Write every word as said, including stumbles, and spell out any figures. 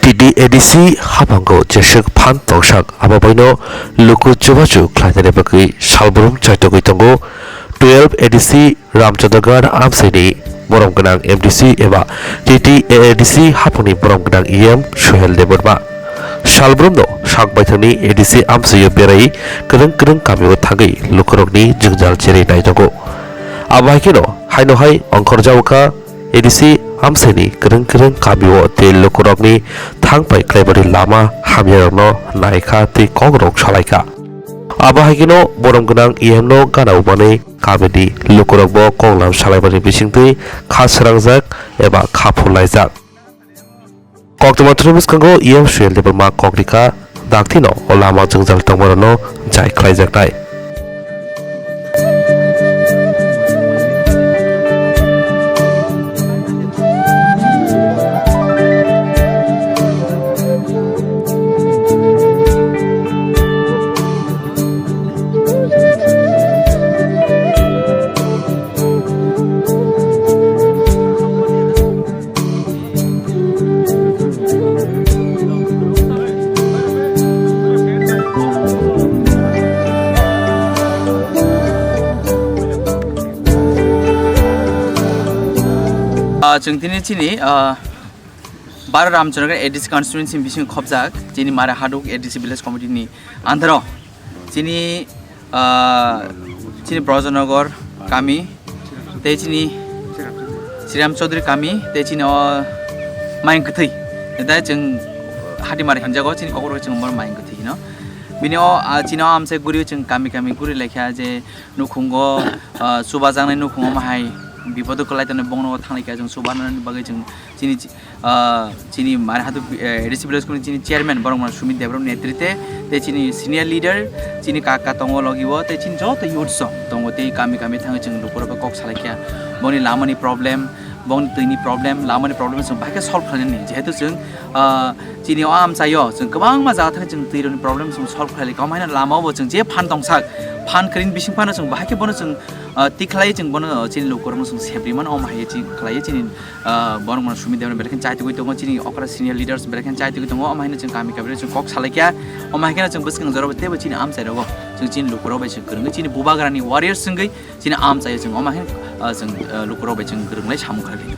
T T A D C haphango jeswk phan tongsak abo baino luku chubachu khlainani bagwi salbrum chaitogwi tongo twelve A D C Ramchandra Gar amchaini borom gwnang M D C eba T T A A D C haphangni borom gwnang E M Suhel Debbarma. Salbrumno sak baithangni A D C amchaio berai kwrwng kwrwng kamio thangwi lukurokni jwngjal cherwi nai tongo. Abo hai kheno haino hai ongkhorjao kha A D C amchaini kwrwng kwrwng kamio tei lukurokni thangpai khlaimani lama hamyarokno nai kha tei kokrok salai kha. Abo hai kheno borom gwnang E M no gana umani kamini lukurokbo koklam salaimani bisingtwi kha srangjak eba kha phurlaijak. Koktwma thani bwskango E M Suhel Debbarma kok rikha, dakti no o lama jwngjal tongmarokno jai khlaijaknai. Ah, chwng tini chini, ah, Baro Ramchandra A D C constituency bising khopjak, chini Mare Haduk A D C village committee ni under o chini, ah, chini Brajanagar kami, tei chini Sriram Chaudhary kami, tei chini o Mayung Kwthwi. Tei chwng Hatimari hinjago, chini kokrok chwng bo Mayung Kwthwi hino. Bini o, ah, chini o amchai guri chwng kami kami guri laikha je nukhungo, ah, chubajaknai nukhungo mahai bipodo kwlai tongnai bongno thanglai kha chwng chubanani bagwi chwng chini, ah, chini Mare Haduk, eh, A D C village committee chini chairman borok mano Sumit Debbarma netrite, tei chini senior leader, chini kaka tongo logi o, tei chini joto youths rok tongo, tei kami kami thangwi chwng lukurok kok salai kha. Boni lamani problem, boni twini problem, lamani problem chwng bahai khe solve khlainani. Jehetu chwng, ah, chini o amchaio chwng kwbangma jaga thangwi chwng twirokni problem chwng solve khlai lai kha. Omo haino lama o bo chwng je phan tongsak, phan kwrwini bising phano chwng bahai khe bono chwng, ah, tikhlai chwng bono, ah, chini lukurokno chwng seprwi mano. Omo hai chini khlai chini ah, borok mano Sumit Debbarma belai khe chaitugwi tongo, chini okra senior leaders belai khe chaitugwi tongo, omo haino chwng kami kami chwng kok salai kha, omo hai kheno chwng bwskang jorao teibo chini amchai rogo chwng chini lukurok bai chwng kwrwngwi chini bubagrani warriors wngwi chini amchaio chwng omo hai, ah, chwng, ah, lukurok bai chwng kwrwnglai samung khlai.